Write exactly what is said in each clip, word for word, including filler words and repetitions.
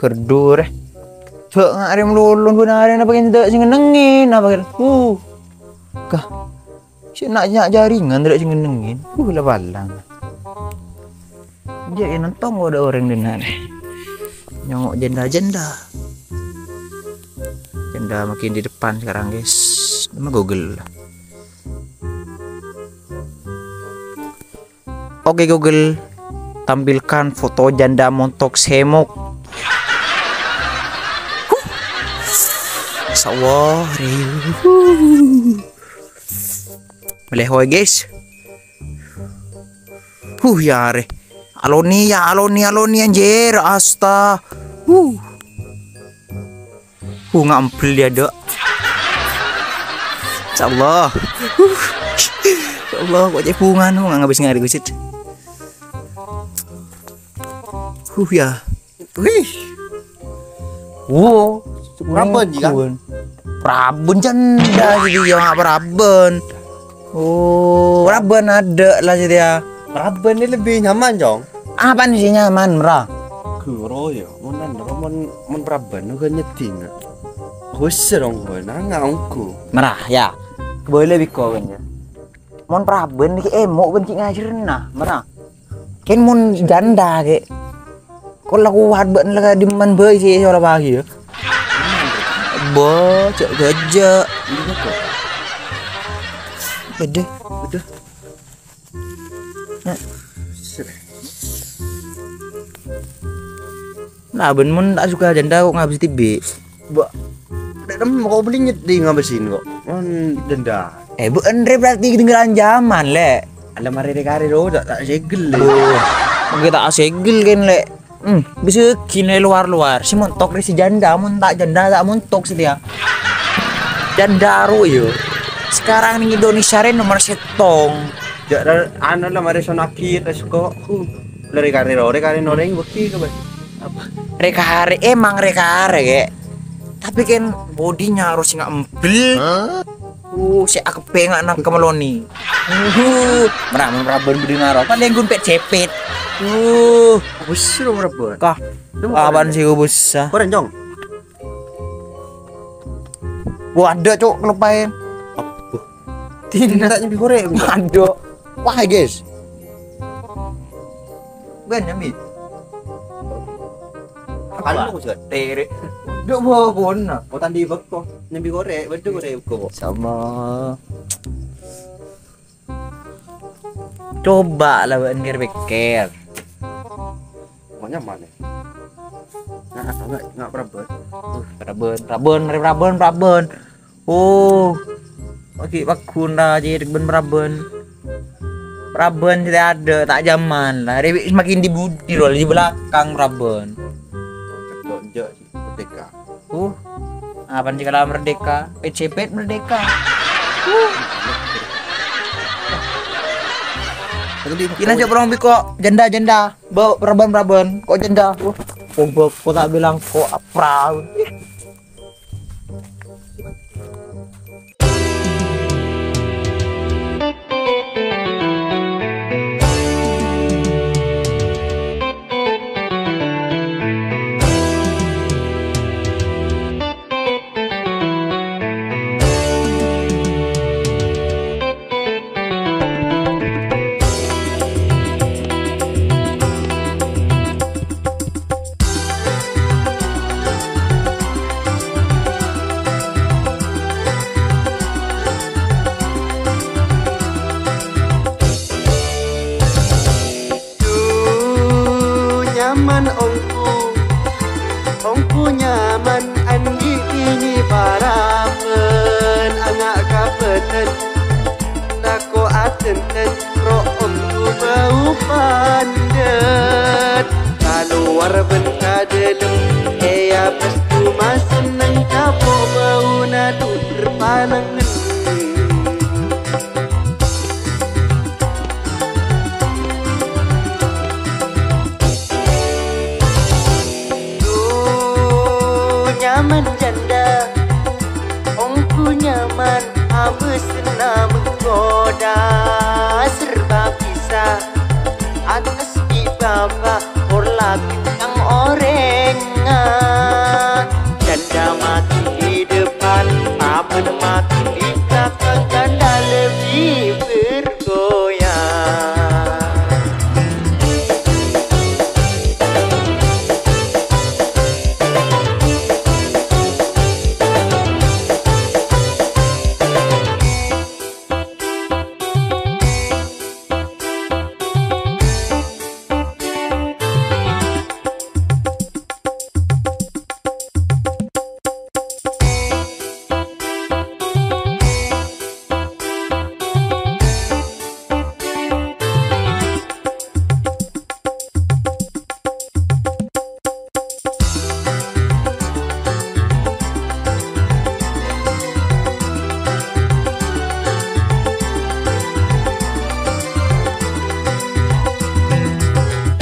Berdure. Dâ' nga' rè melolo bân arè napa kèng dâ' sè ngennengngè, napa kèng. Uh. Kah. Sè na'-, na' jaringan dâ' sè ngennengngè. Uh, la palang. Jâ' è nantong kodhu orèng dinna' rè. Nyongo' janda-janda. Janda makin di depan sekarang, guys. Nama Google. Oke Google, tampilkan foto janda montok semok. Huh. Masya Allah, Ri. Huh. Melehoy, guys. Huh, ya, Ri. Aloni, ya, aloni, aloni, anjir. Asta. Huh. Bunga empel dia, Dok. Insyaallah. Huh. Ya Allah, kok cè' bunga no, nggak ngabis ngari gusit. Huh, ya. Wih. Wo. Praben, ji, kan? Praben janda, ji, ya, nggak praben. Oh, praben ada lah, ji, ya. Praben ini lebih nyaman, Cong. Apaan sih nyaman, Mra? Guru, ya. Mon anu, mon, mon praben, kan nyeding. Wes, rong, gue nanga, ongku. Mra, ya. Boleh biko, kan, ya. Mon praben, niki emo, kan, cik ngajerna, Mra. Ken mon janda, ke. Kok la kowat bâ'na la kadimman bhâi sè èsola pagi, ya? Bâ, jâ'-gâjâ'. Bâdâ. Bâdâ. Nah. Nah, bân mon ta' suka janda kok ngabis tibi'. Bâ. Dâ' remma kok bâli nyeddi ngabisin kok. Mon denda. Eh, bu, enre berarti ketinggalan zaman, Lè'. Ala marè rè-karè ro, ta', ta' segel, Lè'. Oh, mungkin ta' segel kan, Lè'. Hmm, bisa gini luar-luar. Si montok rè si janda, mon ta' janda ta' montok si dia. Janda ro yo. Sekarang ning Indonesia rè nomor settong. Ja, ra-, anu la marè sono akhir, terus kok, huh, la rè-karè ro, rè-karè no rèng bukti ke, Bang? Apa? Rè-karè, emang rè-karè, Kè. Tapi kan bodinya harus nggak empel. Hah? Uh, si akepeng anak kemeloni. Uh, meramen-raben budi ngaro. Paling gun pet cepet. Uh, besi lo meraben. Kah? Apaan sih gue besi? Koreng, Cong. Wah, ada, Cok, kelepain. Apa? Tidak nyambi korek. Ada. Wah, guys. Bukan nyambi. Apa? Anu, Cok. Tere. Duk, bawa kona. Kota di beko. Nyambi korek, betul korek beko. Sama. Coba lah, Bang, pikir-pikir. Pokoknya mana? Nah, apa nggak, nggak Prabon? Uh, Prabon, Prabon, Prabon, Prabon. Oh, lagi waktu nda jadi ben Prabon. Prabon tidak ada, tak zaman lah. Semakin di budi loh, di belakang Prabon. Cek gonjok. Merdeka. Uh, apaan sih kalau merdeka? Pet cepet merdeka. Uh. Ini aja orang biko janda-janda, bawa peraban-peraban, kok janda? Uh, kok, kok, kok tak bilang kok apa? Dhu nyaman ongku, ongku nyaman andi' binè paramen, anga' kabâdhân tako' atèntèn, ro' ongku bâu pandhât. Kalowar bân ka dâlem, èabâs coma senneng, capo' bâuna dur palengngen. Dhu nyaman janda, ongku nyaman abâsna mengkoda serba bisa. Atas di bapa orla bintang orèng. Janda mati di depan, abon mati di belakang, janda lebih bergoyang.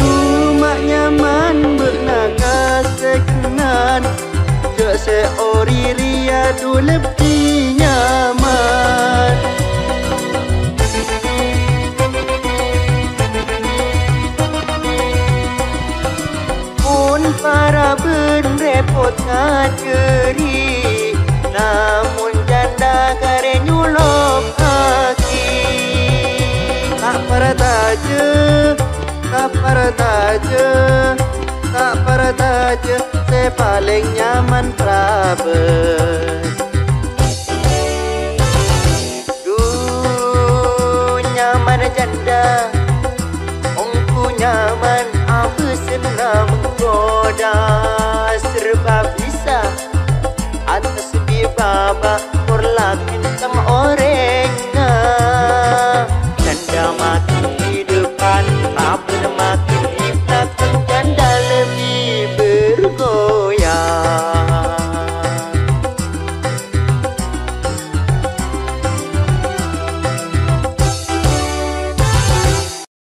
Coma nyaman bâ'na kasèkennan, jhâ' sè ori rèya du lebbi nyaman. Mon paraban repot ngajhâri, namong janda karè nyolopaghi. Ta' partajâ, ta' partajâ, ta' partajâ, sè palèng nyaman paraban. Du nyaman janda, ongghu nyaman abâsènna mengkoda.